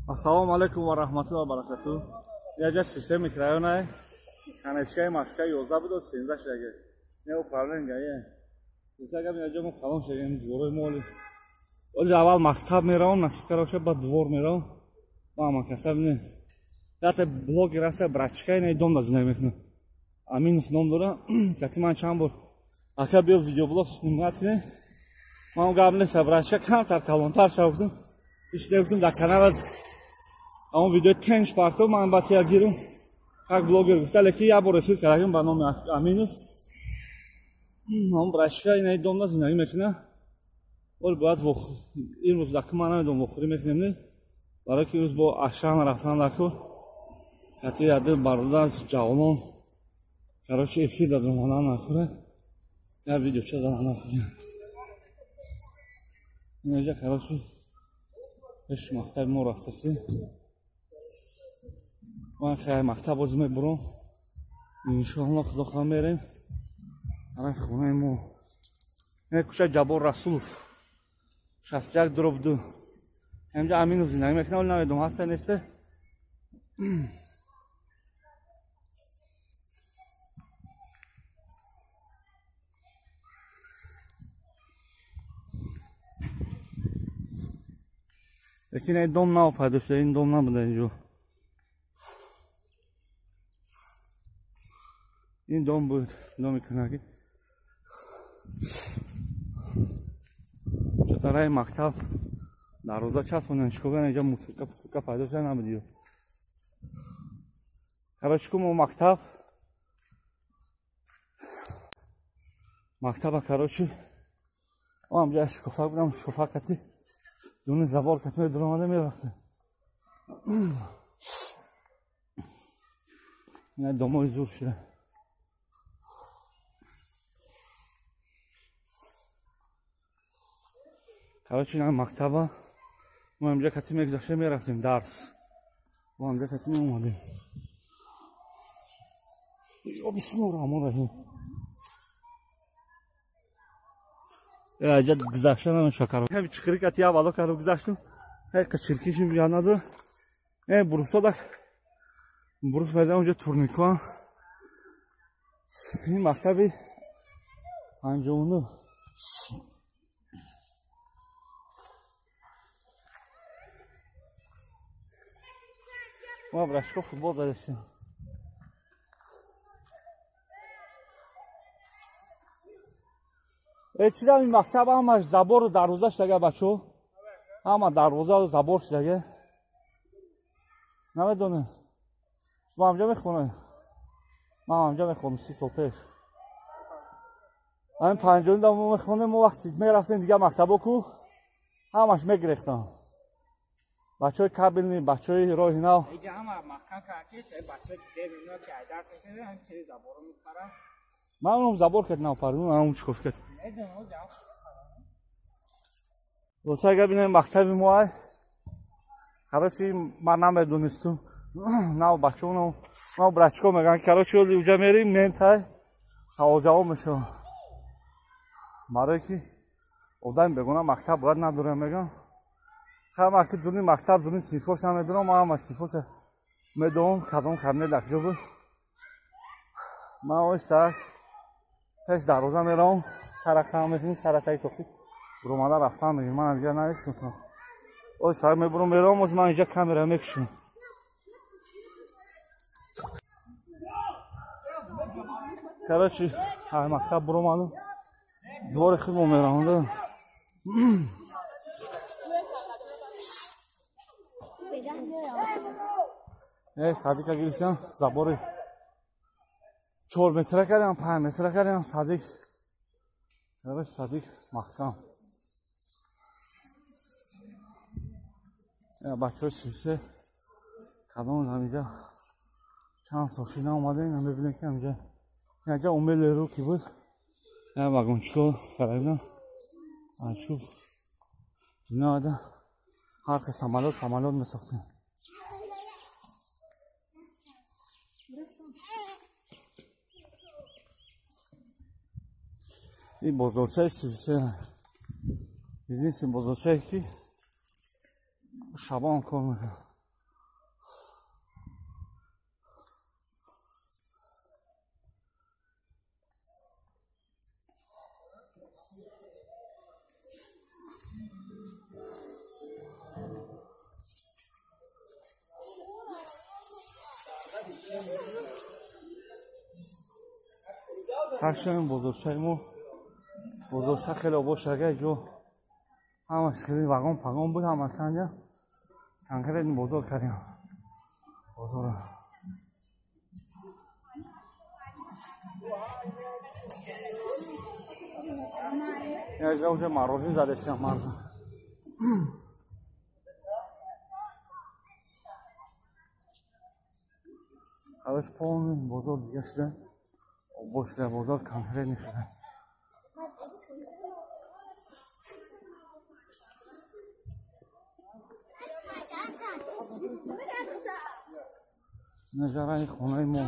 Ассалому алайкум ва раҳматуллоҳи ва баракатуҳ. Яҷа система микрорайона канечкаи Москва 11 буд, 13 шаге. Не управление гае. Исага яҷа мо калон шагем дворои моли. Ози аввал мактаб меравам, насиб кароша ба двор меравам. Ма касаб не. Дата блогер аста брачкаи не дом да зиндагӣ мекунад. Аминов ном дора. Кати ман чанд бор ака биё видеоблог снимать кунем. Ман гап нест, брачка камтар калонтар шавдум. Иш негуфтум дар канала он видео тенш парто ман ба тия гирум. Как блогер гуфта, лекин як бор эфир кардагим ба номи Аминов. Он брачка ина дом да зиндагӣ мекунад. Ол бояд имрӯз даку ман намедонам вохӯрӣ мекунем не? Барои ки имрӯз бо Ашан рафтан даку. Кати яды бародар ҷавонон. Короче, эфир дадум ҳана нахӯра. Я видео ча зана нахӯра. Инҷа короче пеш мактаби мо рафтаси. Ман хай мактаб боз мебурам. Иншоаллоҳ худо хоҳад мерем. Тарафи хонаи мо. Ин кӯча Ҷаббор Расулов. 61/2. Ҳамҷа Аминов зиндагӣ мекунад, вале намедонам ҳаста неста. Лекин ин дом нав пайдо шуда, ин дом набуда инҷо. Ин дом буд, доми кунагӣ. Чотараи мактаб дарвоза часпондан чикор инҷа мусиқа пусиқа пайдо шуда набуд ё. Короче, ку мо мактаб. Мактаба короче. Ам ҷа шикофа будам, шикофа кати. Дуни забор кати медуромада мерафтем. Ина домои зур шуда. Короче, ина мактаба мо инҷа кати мегузаштем, мерафтем дарс. Мо инҷа кати меомадем. Ё бисмиллоҳ раҳмон раҳим. Инҷа гузашта намешавад короче. Ҳами чиқири кати як бало кардам гузаштам. Ҳай қичиркишим я надора. Э бурусодак бурус мезанам онҷа турникҳо. Ин мактаби 59. Ма брашко футбол задастем. Чидам ин мактаб ҳамаш забору дарвоза шудага бачо. Ҳама дарвоза забор шудага. Намедонем. Шумо ҳамҷа мехонед? Ман ҳамҷа мехонам 30 сол пеш. Ҳамин 59 мо мехонем, мо вақти мерафтем дигар мактабо ку ҳамаш мегирехтам. Бачаҳои кабелни, бачаҳои роҳи нав. Иҷа ҳама маҳкам кард ки бачаҳо ки дер мемонад ки айдар мекунад, ҳам чизи заборо мепарад. Ман онам забор кард навпард, ҳамон чӣ коф кард. Лоса агар бинем мактаби мо ай. Короче, ман намедонистум. Нав бачаҳо, нав брачко мегӯянд. Короче, оли уҷа мерим, ментай савол ҷавоб мешавам. Барое ки одами бегона мактаб бояд надорем мегӯям. Хай ман ки дуни мактаб, дуни синфош намедонам, ман ҳама синфоша медонам, кадом кабинет дар куҷо буд. Ман оҳиста пеш дарвоза меравам, сара хам мекунем, сара таги тоқи буромада рафтан мегирем. Ман дигар намешиносам. Оҳиста мебурам меравам, оз ман инҷа камера мекушам. Короче, ай мактаб буромадам, двори худмо меравам. Садика гирифтам, забори 4 метра кардам, 5 метра кардам, садик. Короче, садик маҳкам. Бачаҳои 33 кадом ҳаминҷа чанд сол шуда омадем, мебинем ки ҳаминҷа инҷа умели руки буд. Я вагончико карда. Ачуф. Дунёда ҳар хел самолёт, самолёт месохтем. Ин бозорчаи 33. Единственный бозорчае ки шабон кор мекунад. Такшем бозорчаи мо. Бозорча хеле обод шуда, ҷо ҳамаш хеле вагон пагон буд, ҳама канҷа. Конкретно бозор кардем. Бозор. Я уже мороженое задесем, мардум. Ҳаваш полный бозор дига шуда. Обод шуда, бозор конкретно шуда. Нажараи хонаи мо.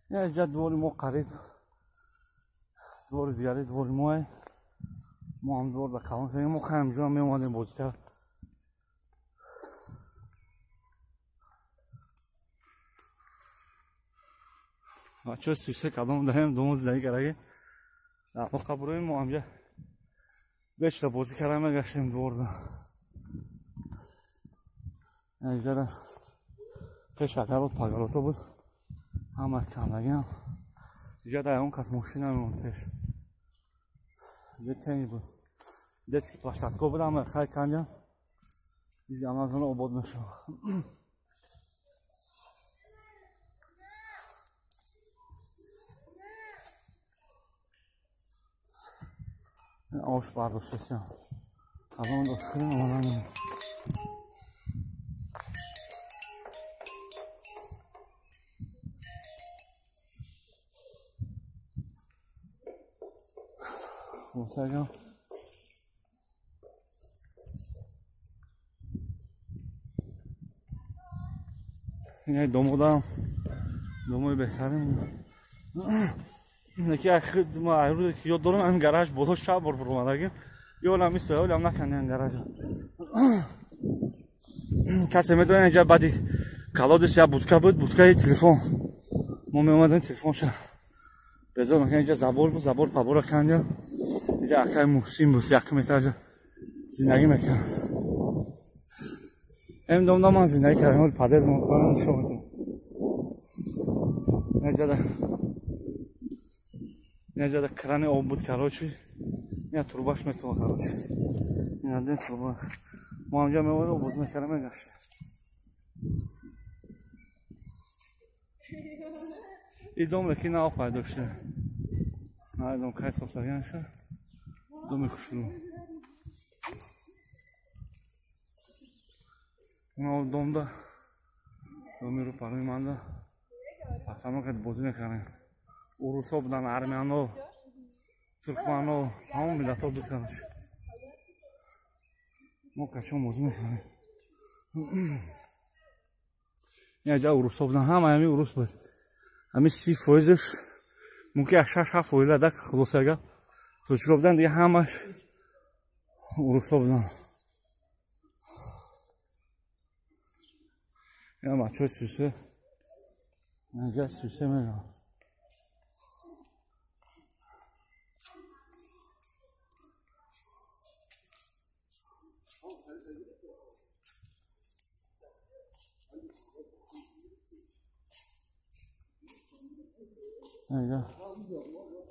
Инҷа двори мо қариб двори дигари двори моe. Мо ҳам двор да калон шудем, мо ҳамҷо меомадем бозӣ кард. Бачаҳо 33 кадом даҳем домо зиндагӣ кардаги. Дар боқа буроем мо ҳамҷа бешта бозӣ карда мегаштем дворда. Инҷа пеш агарот пагарото буд. Ҳама кандагиам. Инҷа дар он кас мошина мемонд пеш. Инҷа тени буд. Детский площадка буд, ҳама хай канҷа. Инҷа Амазон обод мешуд. Ош бардоштасям. Кадом дошт омадан. Хулосагам. Ин домодам. Домои беҳтарин. Неки ма рӯзе ки ёд дорам, ҳамин гараж боло шаб бор буромадагим. Ёлам исо, ёлам накандем гаража. Касе медонад инҷа баъди колодец як будка буд, будкаи телефон. Мо меомадем телефонша. Безор мекардем, инҷа забор буд, забор пабора кандем. Инҷа акаи Муҳсин буд, якум этажа зиндагӣ мекард. Ҳамин домда ман зиндагӣ кардам, ҳоли падар барам нишон медиҳам. Инҷа крани об буд, короче. Ина трубаш метова, короче. Ина ден труба. Мо ҳамҷа меомадем, обод мекардем, мегаштем. И дом лекин нав пайдо шуда. На дом кай сохтагиан шуд. Доми хушрӯ. Уна домда доми рӯ парои манда пацано кад бозӣ мекардем. Урусҳо буданд, армяно, туркмано, тамом миллатҳо буд, короче. Мо качон бозӣ мекардем. Инҷа урусҳо буданд, ҳама ҳамин урус буд. Ҳамин 30%-ш мумкин аз 6-7 оила дак хулосага тоҷикҳо буданд, дига ҳамаш урусҳо буданд. Ина бачаҳои 33 инҷа 33 мегӯям. Инҷа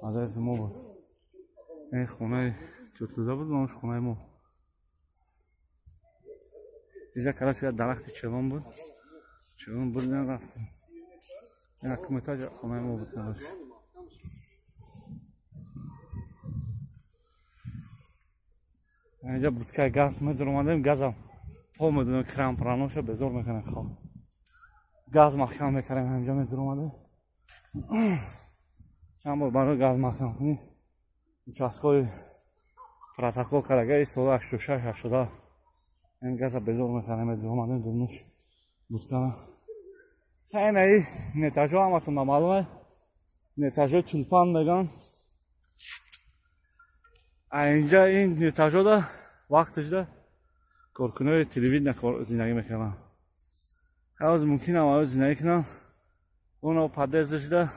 адреси мо буд. Ин хонаи Чотуза буд, номаш хонаи мо. Инҷа короче як дарахти челон буд. Челон бурдем рафтем. Ин якум этаж хонаи мо буд, короче. Инҷа будкаи газ медаромадем, газам то медонем кран праноша безор мекунем хоб. Газ маҳкам мекардем, ҳаминҷа медаромадем. Чанд бор барои газ маҳкам кунӣ участкови протокол карда, соли 86-87 ин газа безор мекардем, медаромадем дурнуш будкара. Инаи нетажо ҳаматон намаълуме. Нетажои тюльпан меган. Инҷа ин нетажода вақташда коркунои телевидения зиндагӣ мекарданд. Ҳоз мумкин ам зиндагӣ кунам. Уно подъездашда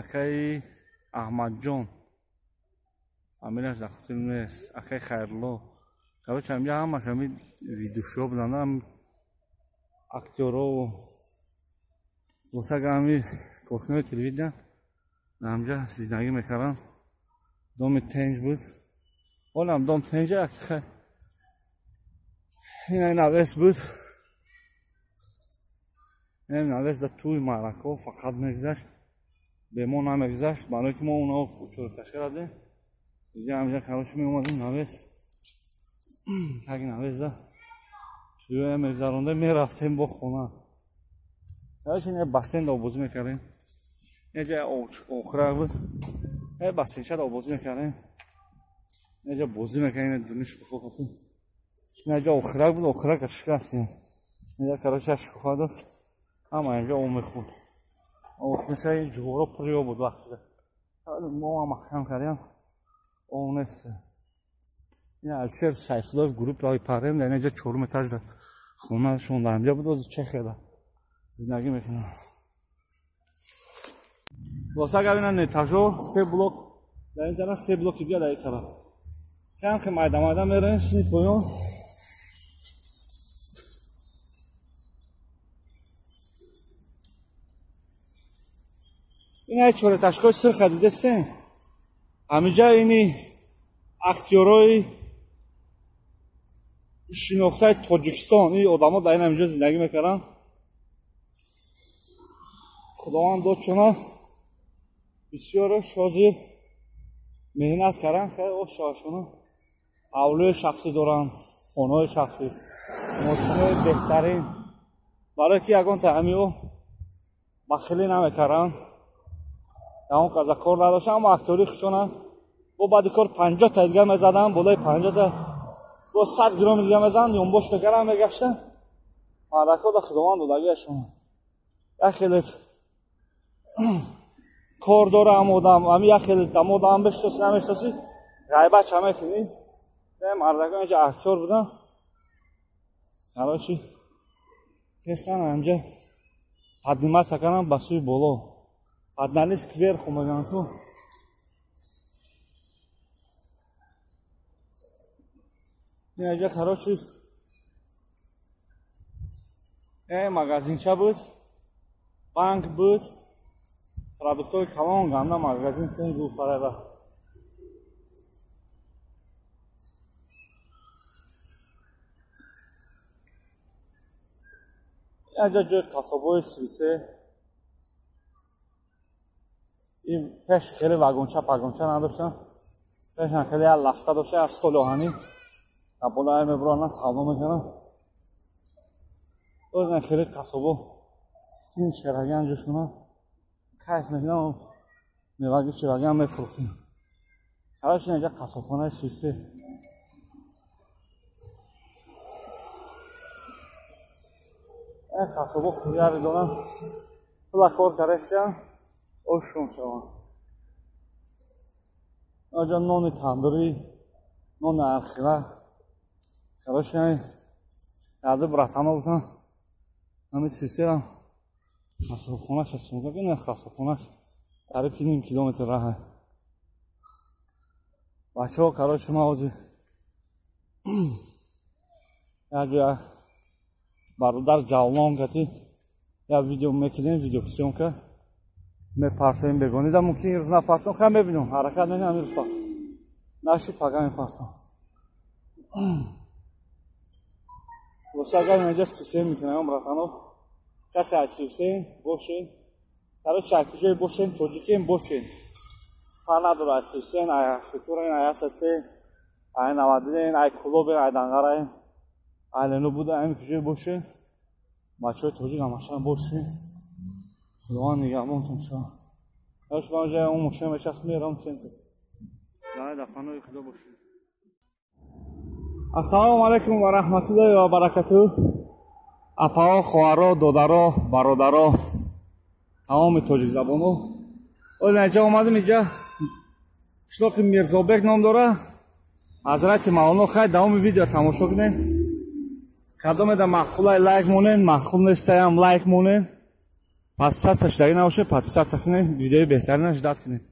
акаи Аҳмадҷон, фамилияш дар хотир нест, акаи Хайрулло. Короче, ҳамҷа ҳамаш ҳами видеошо буданд, ҳам актёрову хулоса ҳами коркунои телевидения ҳамҷа зиндагӣ мекарданд. Доми тенҷ буд, ҳолам дом тенҷа. Ин навес буд, ин навес да туи маъракаҳо фақат мегузашт, бе мо намегузашт, барое ки мо онҳо чоркашка радем. Инҷа ҳамҷа короче меомадем навес, таги навес да туя мегузарондем, мерафтем бо хона. Короче, ин бассейн да обозӣ мекардем, инҷа охирак буд, бассейнша да обозӣ мекардем, инҷа бозӣ мекардем, дуни шукуфо. Инҷа охирак буд, охирака шикастем. Инҷа короче шукуфа дошт, ҳама инҷа об мехӯрд. Мисла ин ҷуворо пури об буд вақтида. Мо ҳам маҳкам кардем, об нест. Ин Алишер Сайфуллоев группаи парем дар инҷа чорум этажда хонашон дар инҷа буд, ози Чехияда зиндагӣ мекунанд. Хулоса гап ина этажо се блок дар ин тараф, се блоки дигар дар ин тараф. Кам ки майда майда меравем сини поён. Ин ай чореташкои сирха дидесен? Ҳаминҷа ини актёрои шинохтаи Тоҷикистон, ин одамо дар ин ҳаминҷо зиндагӣ мекарданд. Худованд дод чуна бисёрош ҳозир меҳнат карданд, хеле ошоашона ҳавлӯи шахсӣ доранд, хонаҳои шахсӣ, мошинои беҳтарин, барое ки ягон таъмио бахилӣ намекарданд, ягон каза кор надоштанд, аммо актёри хушона бо баъди кор 50 та дигар мезаданд, болои 50 та бо 100 грамм дигар мезаданд, ёнбош мекарданд, мегаштанд. Маърако да Худованд додагиашон. Як хеле кор дора ам одам, ами як хеле дам одам бешноси намешноси, ғайбат ча мекунӣ. Мардакон инҷа актёр буданд. Короче, хестан ҳамҷа подниматься карданд ба сӯи боло. Поднялись кверху мегӯянд ку. Инҷа короче магазинча буд, банк буд, продуктҳои калон ганда магазин тен буд парайра. Инҷа ҷои қассобҳои Свисе. Ин пеш хеле вагонча пагонча надоштанд, пешам хеле як лафта дошта, як столи оҳанӣ дар болоя мебуранд, савдо мекарданд. Ин хеле қассобо тин шерагиан ҷошона кайф мекунанд, меваги чевагиам мефурӯхтанд. Короче, инҷа қассобхонаи Свисе. Қассобо хӯрияре доранд, пула кор кардаистанд, ошон шаванд. Инҷа нони тандурӣ, нони архила. Короче, яду братано буданд. Ҳамин Свисерам қассобхонаш аст. Ин қассобхонаш қариб ки ним километр раҳа. Бачаҳо, короче, ман ҳозир як ҷоя бародар Ҷавлон кати як видео мекунем, видеосъёмка мепартоем бегонида. Мумкин имрӯз напартом, хай мебинем, ҳаракат мекунем, имрӯз партом наши пага мепартом. Хулоса агар инҷа сюсен мекунам, братано, касе аз сюсен бошен, короче, аз куҷое бошен, тоҷикем бошен, фарқ надорад, аз сюсен, ай архитектураен, ай асасе, ай навадиден, ай кулобен, ай дангараен, ай лену буда, ай куҷое бошен, бачаҳои тоҷик ҳамашан бошен. Худованд нигаҳбонтон шавад. Короче, ман ҷоя он мошина мечасп, мерам центр. Дар паноҳи Худо бошед. Ассалому алайкум ва раҳматуллоҳи ва баракатуҳ. Апаҳо, хоҳаро, додаро, бародаро, тамоми тоҷикзабонҳо. Оз инҷа омадем, инҷа қишлоқи Мирзобек ном дора. Ҳазрати Мавлоно. Хай давоми видео тамошо кунед. Кадомеда маъқулай лайк монен, маъқул нестаям лайк монен. Подписаться шудаги набошед, подписаться кунед, видеои беҳтарина ждать кунед.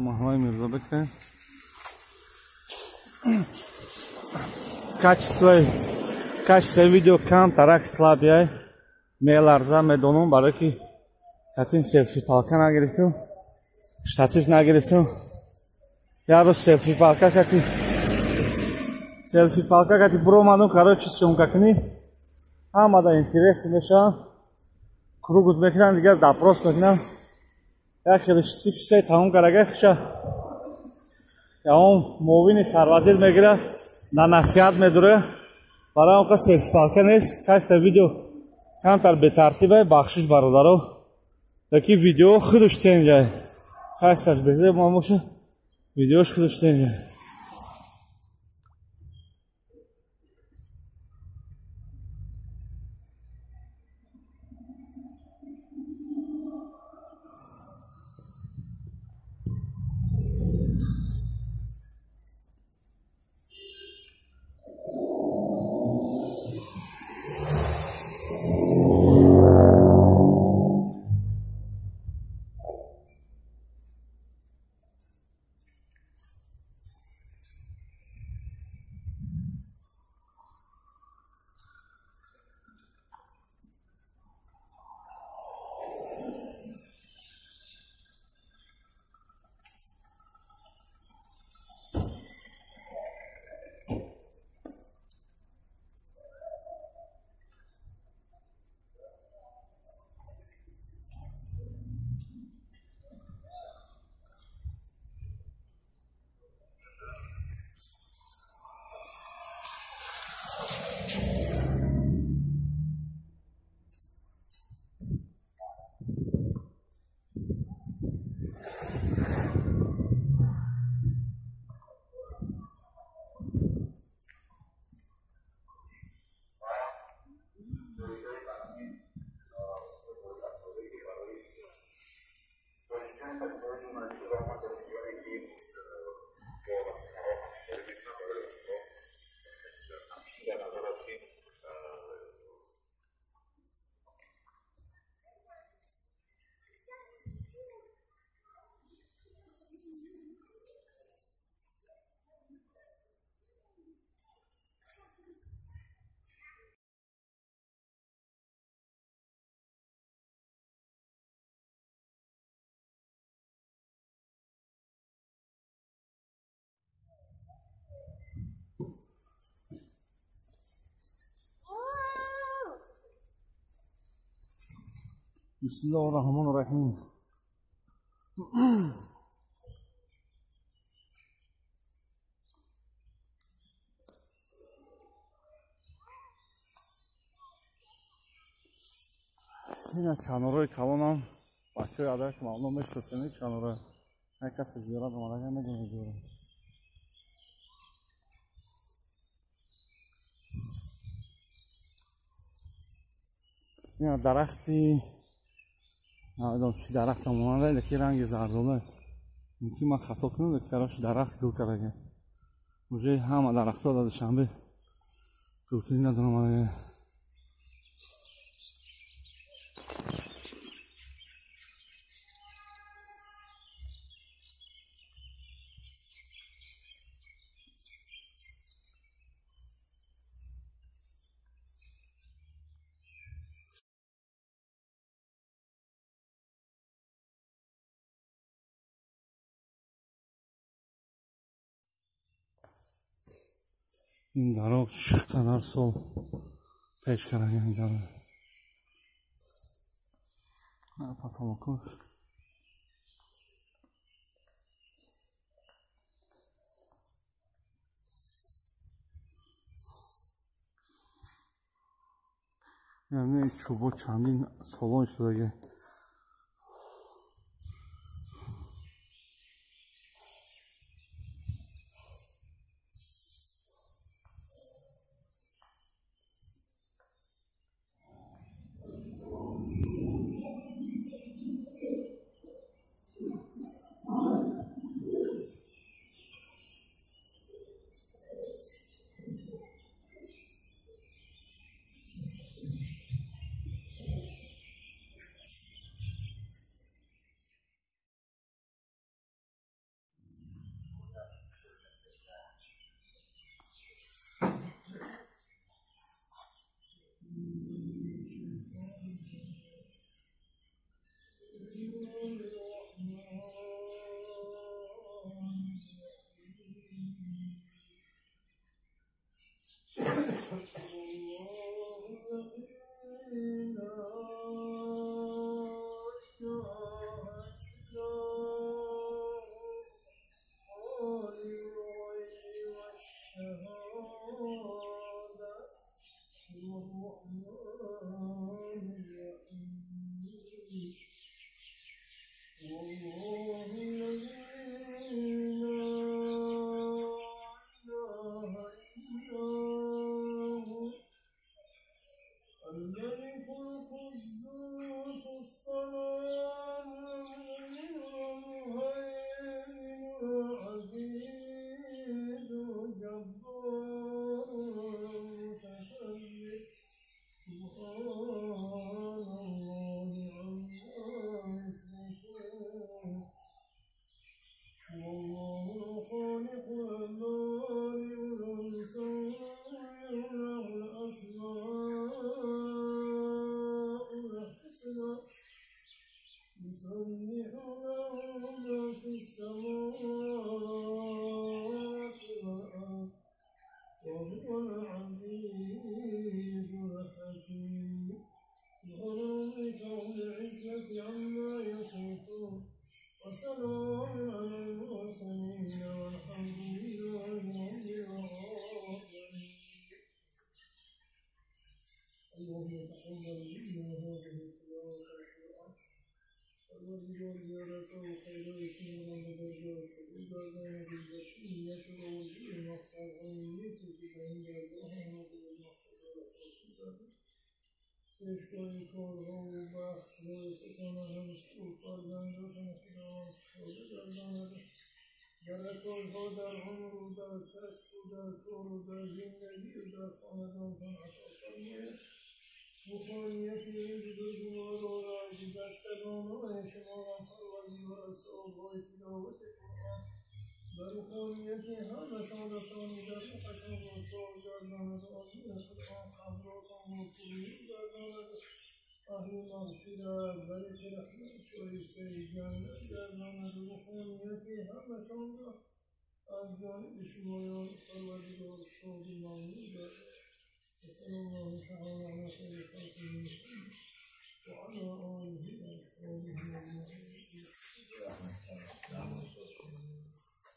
Маҳаллаи Мирзобек. Качествои видео камтарак слаб, меларза, медонам, барое ки катин селфи палка нагирифтум, штатив нагирифтум. Як рӯз селфи палка кати буромадум, короче, съёмка кунӣ, ҳамада интерес мешавам, круг мекунам, дигар допрос мекунам. Як хеле сифсе тамом карага хиша ягон муовини сарвазир мегира, на насиҳат медура. Барои он ка селфи палка нест, качество видео камтар бетартибе, бахшиш, бародаро, лекин видео худаш тенҷай, качествош безеб мабоша, видеош худаш тенҷай. بسم الله الرحمن الرحیم. Ина чанорои калонам, бачаҳои адар ки маълум мешиносанд чанора. Ҳар касе зиёрат омадага медонад зиёрат. Ина дарахти, намедонам чӣ дарахта монанда, лекин ранги зардолу Мумкин ман хато кунам, короче дарахт гул кардаги. Уже ҳама дарахтҳо дар Душанбе гулкунӣ надорам. Ин даро чӣ қадар сол пеш кардаги ин даро. Потолокош. Яъне чӯбо чандин солон истодаги.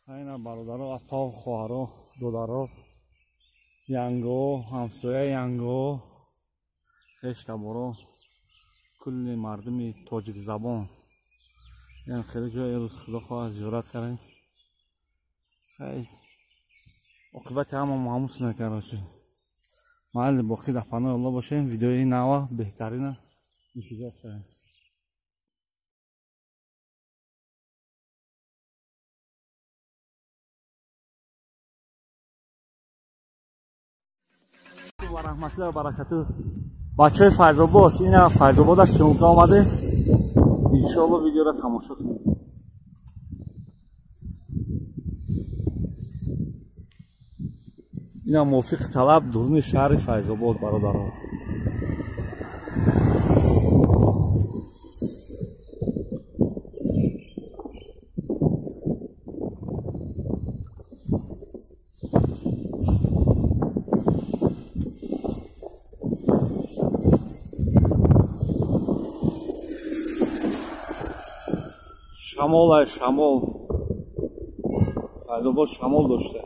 Айна бародаро, апа, хоҳаро, додаро, янго, ҳамсоя янго, хештаборо, кулли мардуми тоҷикзабон. Ям хеле ҷои рӯз худо хоҳад зиёрат кардем. Хай оқибати ҳама маҳмус накард. Маҳалли боқӣ дар паноҳи Аллоҳ бошем. Видеои нава беҳтарина интизор шавем. ва раҳматуллоҳи ва баракатуҳ. Бачаҳои Файзобод, ина Файзобод аз съёмка омаде. Иншоалло видеоро тамошо кунед. Ина мувофиқи талаб дуруни шаҳри Файзобод, бародарон. Шамол ай шамол. Файзобод шамол дошта.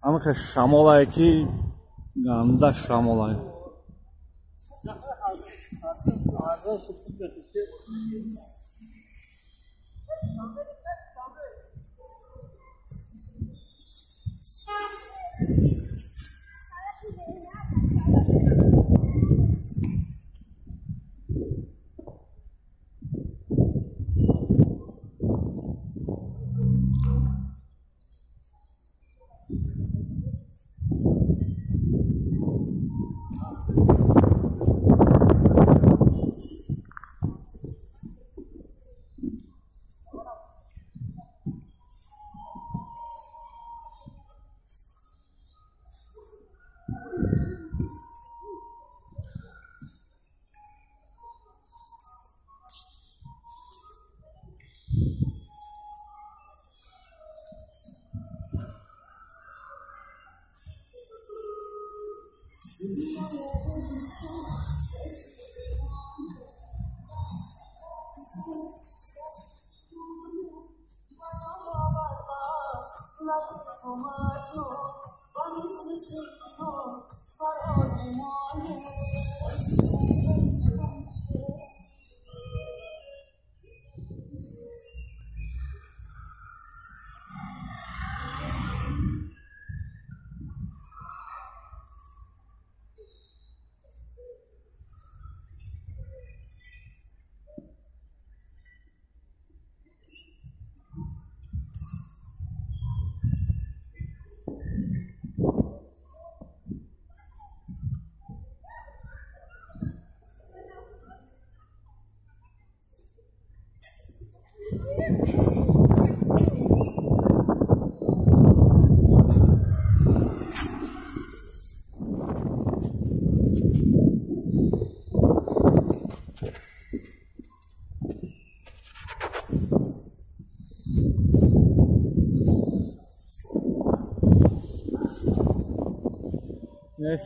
Амака шамолае ки ганда шамолае.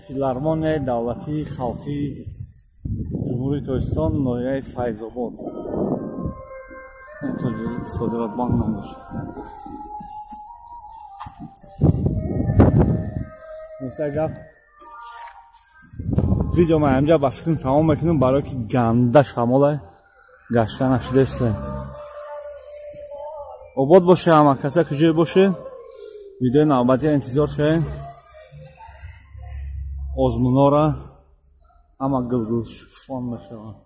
Филармонияи давлатии халқии Ҷумҳурии Тоҷикистон, ноҳияи Файзобод. Содиротбанк ном дошт. Гап видео ман ҳамҷа ба фикрам тамом мекунам, барое ки ганда шамолай гашта нашудааст. Обод боше ҳама каса куҷое боше. Видеои навбатия интизор шавем. Озмунора ҳама гулгулшукуфон мешаванд.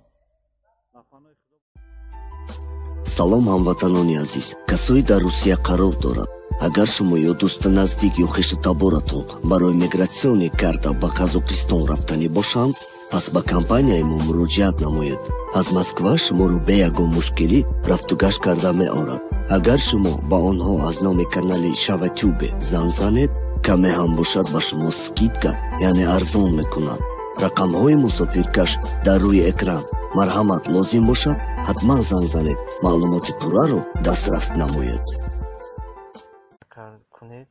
Салом ҳамватанони азиз, касое дар Русия қарор дорад. Агар шумо ё дӯсти наздик ё хешу таборатон барои мигратсионӣ карта ба Қазоқистон рафтанӣ бошанд, пас ба компанияи мо муроҷиат намоед. Аз Москва шуморо бе ягон мушкилӣ рафтугашт карда меорад. Агар шумо ба онҳо аз номи канали Шаватюбе занг занед, Каме ҳам бошад, ба шумо скидка, яъне арзон мекунад. Рақамҳои мусофиркаш дар рӯи экран. Марҳамат, лозим бошад, ҳатман занг занед, маълумоти пурраро дастрас намоед. Кунед,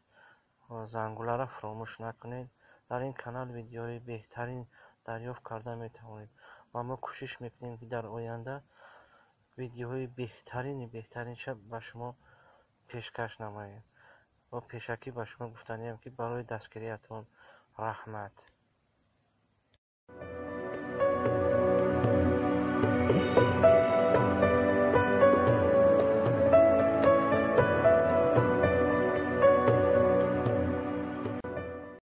зангуларо фаромӯш накунед. Дар ин канал видеои беҳтарин дарёфт карда метавонед ва мо кӯшиш мекунем, ки дар оянда видеоҳои беҳтарини беҳтаринша ба шумо пешкаш намоем. Ва пешакӣ ба шумо гуфтаниям, ки барои дастгириятон раҳмат.